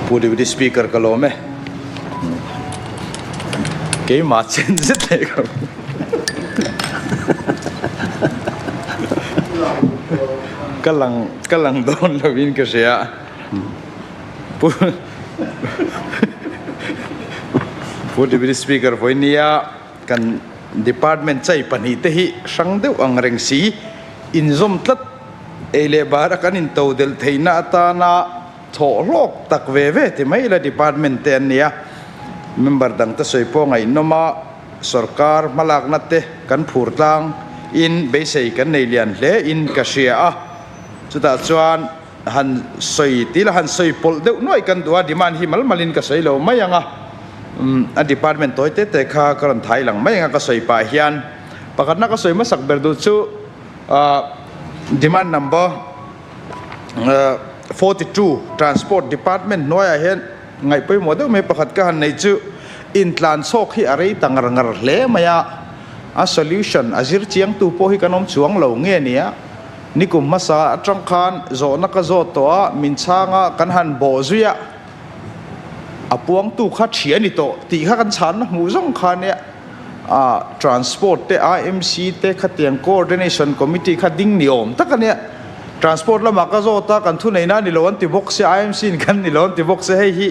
Pu Deputy Speaker ka lawm e. Keimah chen zet leh ka ka lang ka lang dawn lovin ka hria. Pu Pu Deputy Speaker vawinia kan department chai pahnihte hi hrang deuh ang reng si inzawm tlat ei leh bara kan intodelh theihna atana Thawh hlawk tak ve ve ti mai ila department te an nia. Member dang te sawi pawh ngaihnawm a, sorkar hmalakna te kan phur tlang in beisei kan nei lian hle in ka hria a. Chutah chuan han sawi ti ila han sawi pawlh deuh nuaih kan duh a, demand hi mal mal in ka sawi lo mai ang a. A department tawi te te kha ka rawn thai lang mai ang a ka sawi pah hian pakhatna ka sawi hmasak ber duh chu demand number 42 Transport Department hnuaiah hian ngaih pawimawh deuh mai pakhat ka han nei chu intlan chhawk hi a rei ta ngar ngar hle mai a, a solution a zir chiangtu pawh hi kan awm chuang lo nge nia, nikum hmasa atang khan zawhna ka zawt tawh a, min chhanga kan han bawh zui a, a puangtu kha thian ni tawh tih kha kan chhanna hmuh zawng kha nia. Ah Transport te IMC te khatiang Coordination Committee kha ding ni awm tak a nia. Transport lamah ka zawt a, kan thuneihna a ni lo an ti bawk sia, IMC in kan ni lo an ti bawk sia, hei hi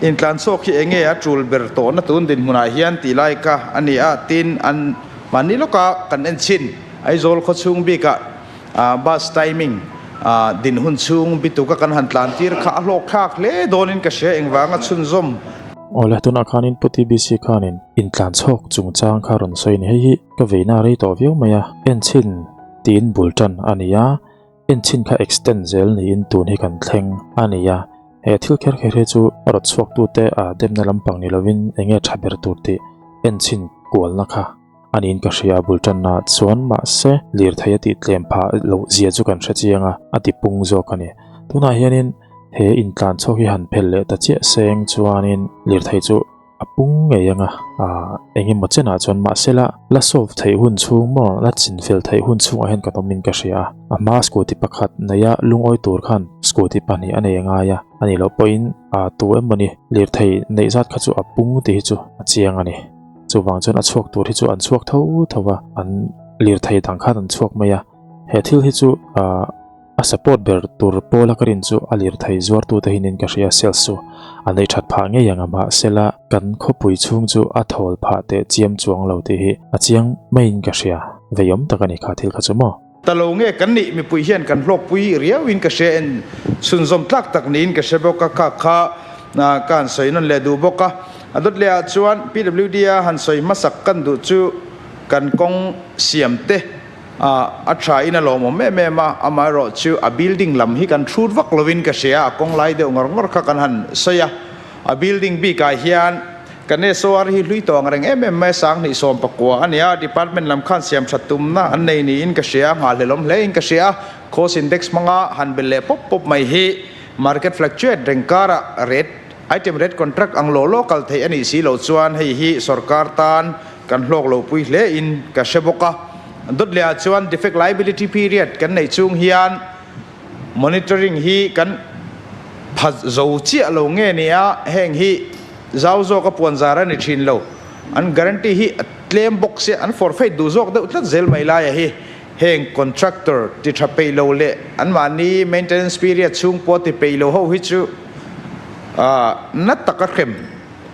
intlan chhuak hi enge a tul ber tawhna tun dinhmunah hian tih lai kha a ni a, tin an mahni lawka kan en chhin Aizawl khawchhung bikah bus timing din hun chhung bituka kan han tlan tir kha a hlawk thlak hle dawnin ka hria engvanga chhunzawm. Awle tunah khanin Pu TBC khanin intlan chhawk chungchang kha rawn sawi a ni. Hei hi ka veina a rei tawh viau mai a, enchhin tiin bul tan a ni a, enchhin kha extend zel niin tun hi kan thleng a ni a. He thil kher kher hi chu a rawt chhuaktute a demna lampang ni lovin enge tha ber tur tih enchhin kualna kha A niin ka hria a bul tanna chuan mahse lirthei a tih tlem phah loh zia chu kan hre chiang a, a ti pung zawk a ni. Tunah hianin he intlan chhawk hi han phel leh ta chiah seng chuanin lirthei chu a pung ngei ang a, aah eng emaw chenah chuan mahse la la solve theih hun chhung maw la chinfel theih hun chhungah hian kan awmin ka hria a, a hma scooty pakhat neia lungawi tur khan scooty pahnih a nei a ngai a, a nih loh pawhin aah tu emawni lirthei neih zat kha chu a pung tih hi chu a chiang a ni. Chuvang chuan a chhuak tur hi chu an chhuak tho tho a, an lirthei dang khan an chhuak mai a. He thil hi chu ahh a support ber tur pawla ka rin chu a lirthei zuartute hi niin ka hria sales chu a neih that phah ngei ang a mahsela kan khawpui chhung chu a thawl phah teh chiam chuang lo tih hi a chiang maiin ka hria. Veiawm tak a ni kha thil kha chu maw. Ta lo nge kan nih mipui hian kan hlawkpui riauin ka hria en chhunzawm tlak tak niin ka hre bawk a, kha kha ka han sawi nawn leh duh bawk a. A dawt lehah chuan PWD a han sawi hmasak kan duh chu kan kawng siam te a tha in a lawmawm em em a, amaherawh chu a building lam hi kan hrut vak lovin ka hria, a kawng lai deuh ngawr ngawr kha kan han sawi a, a building bikah hian Kan SOR hi hlui tawh ang reng em em mai, 2019 a nia, Department lam khan siam that tumna an nei niin ka hria, nghahhlelawm hle in ka hria, Cost Index hmanga han bel leh pawp pawp mai hi market fluctuate reng karah rate, item rate contract ang law law kal theih a nih si loh chuan hei hi sorkar tan kan hlawk lo pui hle in ka hre bawk a. Dawt leh ah chuan defect liability period kan neih chung hian Monitoring hi kan pha zo chiah lo nge nia, heng hi zau zawk a puan zar a ni thin lo. An guarantee hi a tlem bawk sia, an forfeit duh zawk deuh tlat zel mai laia hi. Heng contractor ti tha peih lo leh anmahni maintenance period chhung pawh ti peih lo ho hi chu na taka hrem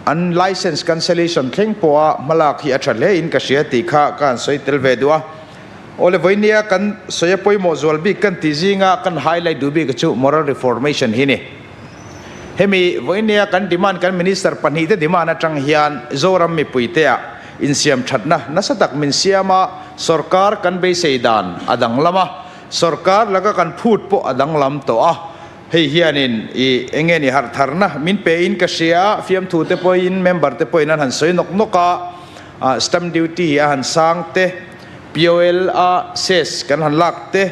an license cancellation thleng pawha hmalak hi a tha hle in ka hria tih kha ka han sawi tel ve duh a. Awle vawinia kan sawi a pawimawh zual bik kan tih zinga kan highlight duh bik chu moral reformation hi ni. Hemi vawinia kan demand kan minister pahnihte demand atang hian Zoram mipuite ah insiam thatna nasa tak min siam a, sorkar kan beisei dan a danglam a, sorkar laka kan phut pawh a danglam tawh a, hei hianin i enge ni harh tharna min pe in ka hria a, fiamthu te pawhin member te pawhin an han sawi nawk nawk a, stamp duty a han sang te, POL a ses kan han lak te,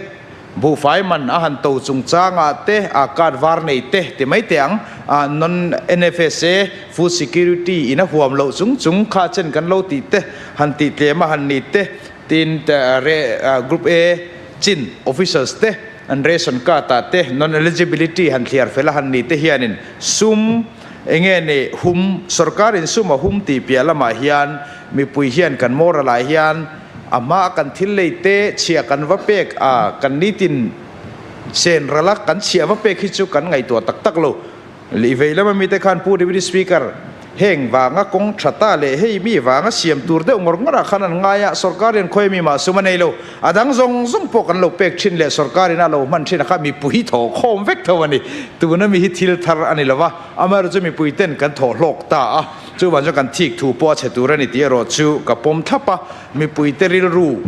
buhfai man a han to chungchangah te, a card var nei te ti mai teh ang, a non NFSA food security in a huam loh chung chung kha chen kan lo tih te, han tih tlem a han ni te, tin re group A chin officers te. an ration card ah te non eligibility han thliar fel a han ni te hianin sum enge ni hum sorkar in sum a hum tih piah lamah hian mipui hian kan moral ah hian a hma a kan thil lei te chhiah kan va pek a kan nitin chen ral a kan chhiah va pek hi chu kan ngaihtuah tak tak lo. Lih vei lama mite khan Pu Deputy Speaker, heng vanga kawng tha ta leh hei mi vanga siam tur deuh ngawr ngawrah khan an ngai a, sorkar hian khawi mi mah sum a nei lo. A dang zawng zawng pawh kan lo pek thin leh sorkar in a lo hman thin a kha mipui thaw khawm vek tho a ni. Tuna mi hi thil thar a ni lo va, amaherawhchu chu mipui ten kan thaw hlawk ta a, chuvang chuan kan thik thu pawh a chhe tur a ni tih erawh chu ka pawm thlap a, mipuite rilru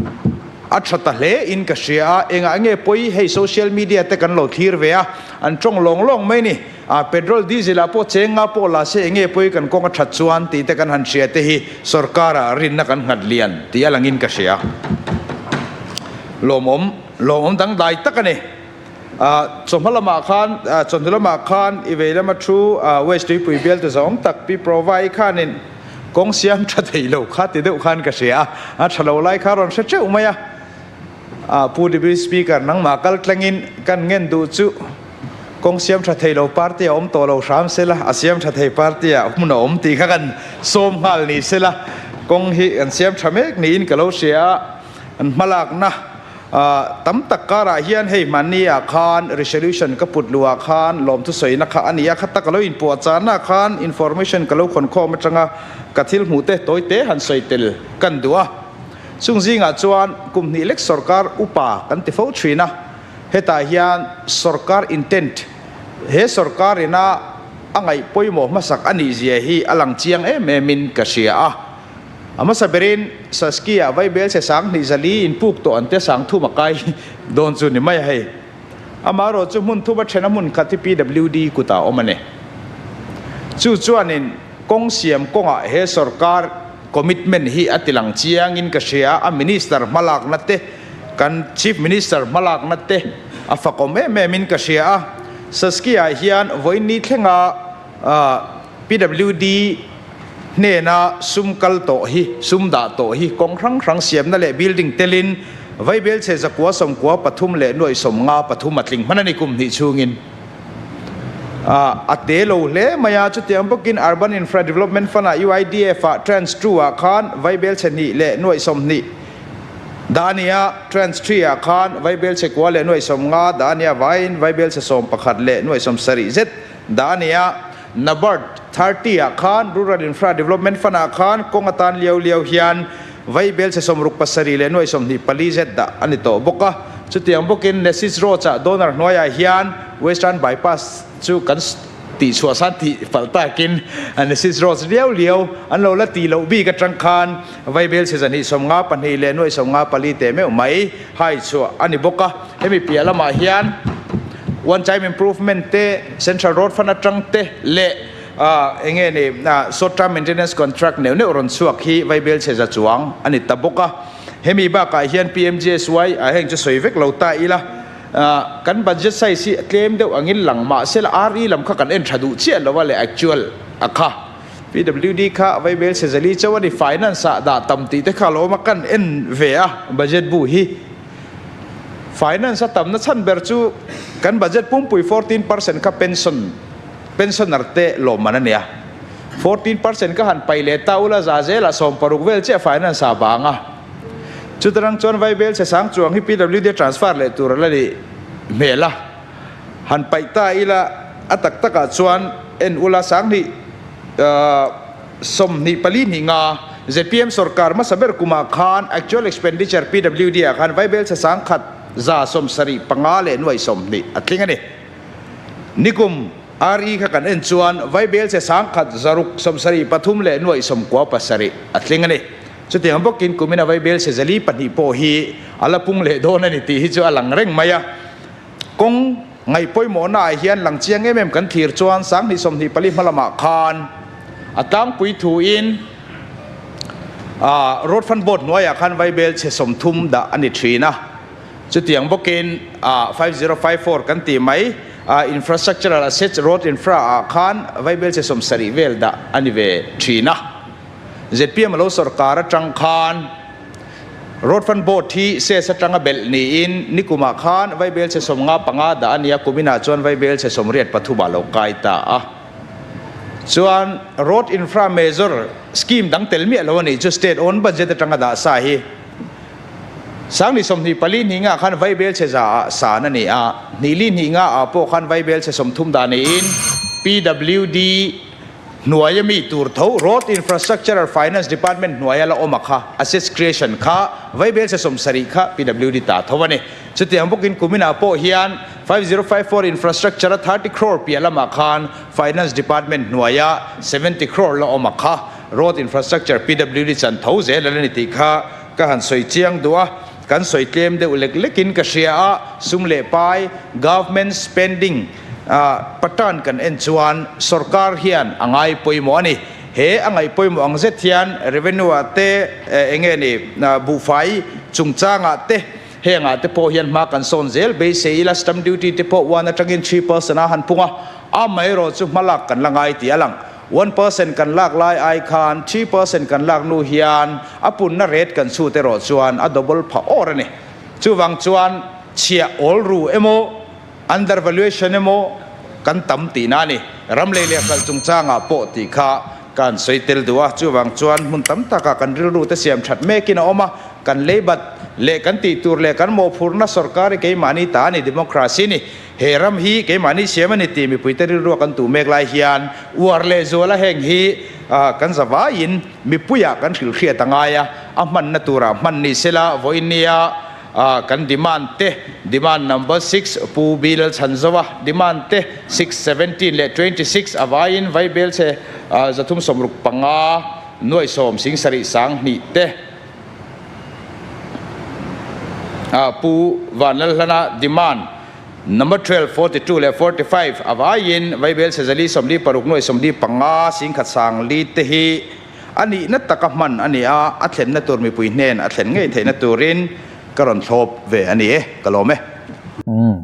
a tha ta hle in ka hria a, engah nge pawi hei social media te kan lo thlir ve a, An tawng lawng lawng mai ni. A petrol diesel ah pawh cheng nga pawh la se enge pawi kan kawng a that chuan tih te kan han hria te hi sorkar ah rinna kan nghat lian tih a langin ka hria. Lawmawm lawmawm dangdai tak a ni. A chawhma lamah khan chawhnu lamah khan i vei lama thu West Tuipui bial tu zawng tak Pi Provai khanin kawng siam tha thei lo kha ti deuh khan ka hria a, a tha lo lai kha rawn hre teuh mai a. Pu Deputy Speaker, nangmah kal tlangin kan ngen duh chu kawng siam tha thei lo party a awm tawh lo hram sela, a siam tha thei party ah hmun a awm tih kha kan sawm nghal ni sela, kawng hi kan siam tha mek niin ka lo hria a, an hmalakna tam tak karah hian hei hmanni ah khan resolution ka put luh ah khan lawmthu sawina kha a ni a, khata ka lo inpuah chana khan information ka lo khawnkhawm atanga ka thil hmuh te tawi te han sawi tel kan duh a. Chung zingah chuan kum hnih lek sorkar upa kan ti fo thin a, hetah hian sorkar intent, he sorkar ina a ngaih pawimawh hmasak a nih zia hi a lang chiang em em in ka hria a. A hmasa berin Saskia Vaibel che sang hnih zali in puk tawh an tia sang thum a kai dawn chu ni mai a hei. Amaherawh chu hmun thum a then a hmun khat hi PWD kutah a awm a ni. Chu chuanin kawng siam kawngah he sorkar Commitment hi a tilang chiangin ka hria a, Minister hmalakna te, kan Chief Minister hmalakna te a fakawm em em in ka hria a. Saskia hian vawiin thlenga PWD hnena sum kal tawh hi, sum dah tawh hi kawng hrang hrang siamna leh building telin Vaibelchhe zakua sawmkua pathum leh nuaih sawmnga pathum a tling hman a ni kum hnih chhungin. A te lo hle mai a, chutiang bawkin Urban Infra Development Fund ah UIDF ah Tranche 2 ah khan Vaibelchhe hnih leh nuaih 20 dah a ni a, Tranche 3 ah khan Vaibelchhe kua leh nuaih 50 dah a ni a, vaiin Vaibelchhe 11 leh nuaih 70 zet dah a ni a, NABARD 30 ah khan Rural Infra Development Fund ah khan kawng atan liau liau hian Vaibelchhe 67 leh nuaih 24 zet dah a ni tawh bawk a. Chutiang bawkin Nesis Road-ah donor hnuaiah hian Western Bypass chu kan tihchhuah san tih palh takin Nesis Road liau liau an lo la tih loh bik atang khan Vaibelchhe 252 leh nuaih 54 teh meuh mai hai chhuah a ni bawk a. Hemi piah lamah hian One Time Improvement te, Central Road Fund atang te leh Eng nge ni, short term maintenance contract neuh neuh rawn chhuak hi Vaibelchhe za chuang a ni ta bawk a. Hemi bakah hian PMGSY ah heng chu sawi vek lo ta ila, kan budget size hi tlem deuh angin lang mah se la RE lam kha kan en tha duh chiah lo a leh actual a kha. PWD kha Vaibelchhe zali chauh a ni, finance ah dah tam tih te kha a lo awm a, kan en ve a budget bu hi. Finance a tamna chhan ber chu kan budget pumpui 14% kha pension Pensioner te lawmman a nia. 14% ka han pai leh ta ula za zelah 60 vel chiah finance ah vang a. Chutarang chuan Vaibel che sang chuang hi PWD transfer leh tur a la nih hmel a. Han paih ta ila a tak takah chuan en ula 2024 hnih nga zpm sorkar hmasa ber kumah khan actual expenditure PWD ah khan Vaibel che sang khat 75 leh nuai 20 a tling a ni. Nikum RE kha kan en chuan Vaibelchhe 1000 zaruk 73 leh nuaih 97 a tling a ni. Chutiang bawkin kumina Vaibelchhe 402 pawh hi a la pung leh dawn a ni tih hi chu a lang reng mai a. Kawng ngaih pawimawhna ah hian lang chiang em em kan thlir chuan 2024 hma lamah khan a tlangpui thuin Road Fund Board hnuaiah khan Vaibelchhe 30 dah a ni thin a. Chutiang bawkin 5054 kan tih mai Infrastructural Assets Road Infra ah khan Vaibelchhe 70 vel dah a ni ve thin a. Zpm a lo sorkar atang khan Road Fund Board hi cess atanga belh niin nikumah khan Vaibelchhe 55 dah a ni a, kuminah chuan Vaibelchhe 83 ah lo kai ta a. Chuan Road Infra Major Scheme dang tel miah lo a nih chu State own budget atanga dah sa hi Sangni 24 hnih ngah khan Vaibelchhe za ah san a ni a, hnih li hnih ngah ah pawh khan Vaibelchhe 30 dah niin PWD Hnuaia mi tur tho Road Infrastructure Finance Department hnuaia la awm a kha Assets Creation kha Vaibelchhe 70 kha PWD ta tho a ni. Chutiang bawkin kuminah pawh hian 5054 Infrastructure a 30 crore piah lamah khan Finance Department hnuaia 70 crore la awm a kha Road Infrastructure PWD chan tho zel a la ni tih kha ka han sawi chiang duh a. Kan sawi tlem deuh lek lekin ka hria a, sum leh pai, Government spending, Pattern kan en chuan sorkar hian a ngai pawimawh a ni. He a ngaih pawimawh ang zet hian revenue ah te eng nge ni buhfai chungchang ah te heng ah te pawh hian hma kan sawn zel beisei ila stamp duty te pawh one atangin 3% a han pung a, amaherawh chu hmalak kan la ngai tih a lang. 1% kan lak lai ai khan 3% kan lak hnu hian a punna rate kan chhut erawh chuan a double phah awr a ni. Chuvang chuan chhiah awl ru emaw Undervaluation emaw kan tam tihna a ni. Ram lei leh hralh chungchangah pawh tih kha ka han sawi tel duh a, chuvang chuan hmun tam takah kan rilru te siam that mekin a awm a, kan leibat leh kan tih tur leh kan mawhphurhna sorkar hi keimahni ta a ni, democracy ni. He ram hi keimahni siam a ni tih mipuite rilrua kan tuh mek lai hian uar leh zuala heng hi kan zavaiin mipuiah kan hrilhhriat a ngai a, a hmanna turah hman ni sela vawiin nia Ah kan demand te demand number 6 Pu B Lalchhanzova demand te 6, 17 leh 26 a vaiin Vaibelchhe 365 nuai sawm sing sarih sang hnih te ah Pu Vanlalhlana demand number 12, 42 leh 45 a vaiin Vaibelchhe 446 nuai 45 sing khat sang li te hi A nihna taka hman a ni a, a thlenna tur mipui hnen a thlen ngei theihna turin ka rawn thlawp ve a ni e, ka lawm e. Umm.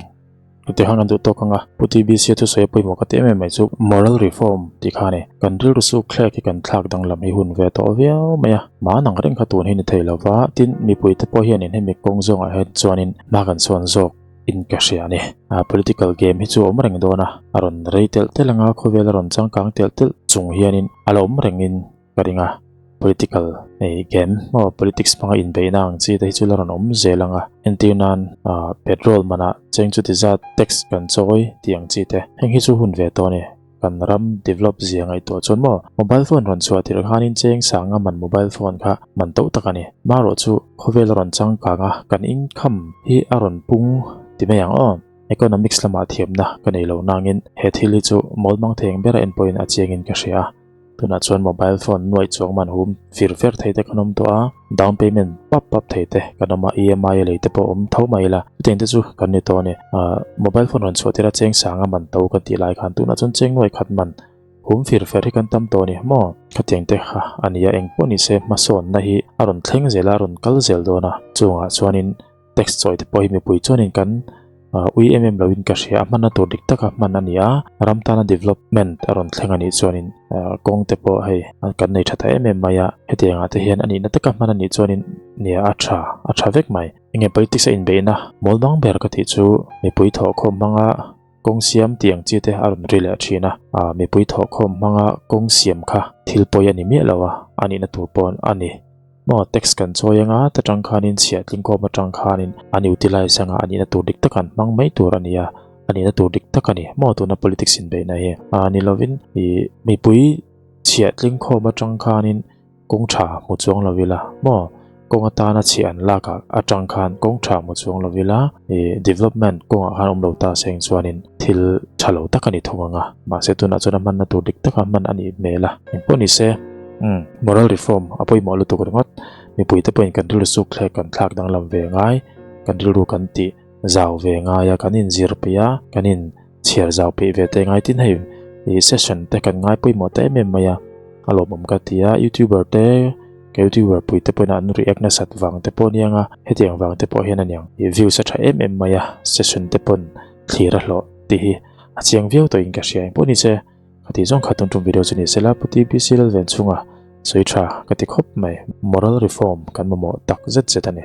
Heti khan kan duh tawk ang a, Pu TBC a thusawi a pawimawh ka ti em em mai chu Moral Reform tih kha a ni. Kan rilru suk thlek hi kan thlak danglam hi hun ve tawh viau mai a, mahn ang reng kha tun hi ni thei lo va, tin mipuite pawh hianin hemi kawng zawngah hian chuanin hma kan sawn zawk. in ka hria a ni. A political game hi chu a awm reng dawn a, a rawn rei telh telh anga khawvel a rawn changkang telh telh chung hianin a la awm rengin ka ring a. Political ei game maw politics hmanga inbeihna ang chi te hi chu la rawn awm zel anga entir nan ah petrol manah cheng chuti zat tax kan chawi tih ang chi te heng hi chu hun ve tawh a ni. Kan ram develop zia ngaihtuah chuan maw mobile phone rawn chhuah tirh khanin cheng sanga man mobile phone kha man tauh tak a ni. Marawh chu khawvel a rawn changkang a, kan income hi a rawn pung ti mai ang aw. Economics lamah thiamna ka nei lo nangin he thil hi chu mawl mang thei ang bera en pawhin a chiangin ka hria a. Tunah chuan mobile phone nuaih chuang man hum fir fer thei te kan awm tawh a, down payment pap pap thei te kan awm a, EMI a lei te pawh awm tho mai ila, chutiang te chu kan ni tawh a ni. Ahh mobile phone rawn chhuah tir a cheng sanga man to kan tih lai khan tunah chuan cheng nuaih khat man hum fir fer hi kan tam tawh a ni maw? Khatiang te kha a ni a, engpawh ni se hmasawnna hi a rawn thleng zel a, a rawn kal zel dawn a, chungah chuanin Tax chawi te pawh hi mipui chuanin kan ui em em loin ka hria a, hmanna tur dik taka hman a ni a, ram tana development a rawn thleng a nih chuanin kawng te pawh hei kan nei tha ta em em mai a, hetiangah te hian a nihna taka hman a nih chuanin nia a tha, a tha vek mai. Enge politics a inbeihna mawl bang ber ka tih chu mipui thawhkhawm hmanga kawng siam tih ang chi te a rawn ri leh thin a, mipui thawhkhawm hmanga kawng siam kha thil pawi a ni miah lo a, a nihna tur pawh a ni. Maw tax kan chawi anga ta tang khanin chhiah tlingkhawm atang khanin an utilize anga a nihna tur dik tak an hmang mai tur a ni a, a nihna tur dik tak a ni. Maw tuna politics inbeihna hi a ni lovin ih mipui chhiah tlingkhawm atang khanin kawng tha hmu chuang lo ila maw kawng atana chhiah an lak ah atang khan kawng tha hmu chuang lo ila ih development kawngah khan awm lo ta seng chuanin thil tha lo tak a ni thung anga mahse tunah chuan a hmanna tur dik taka hman a nih hmel a engpawh ni se. Umm moral reform a pawimawh lutuk ringawt. Mipuite pawhin kan rilru suk thlek kan thlak danglam ve ngai, kan rilru kan tih zau ve ngai a, kan inzir peih a, kan in chhiar zau peih ve te ngai tin hei ih session te kan ngai pawimawh ta em em mai a, a lawmawm ka ti a, youtuber te ka youtuber pui te pawhin an react nasat vang te pawh a niang a, hetiang vang te pawh hian a niang ih views a tha em em mai a, session te pawn thlir a hlawh tih hi a chiang viau tawhin ka hria engpawh ni se. Ka tih zawng kha tun tum video chu ni sela Pu TBC Lalven chhunga sawi tha ka ti khawp mai. Moral reform kan mamawh tak zet zet a ni.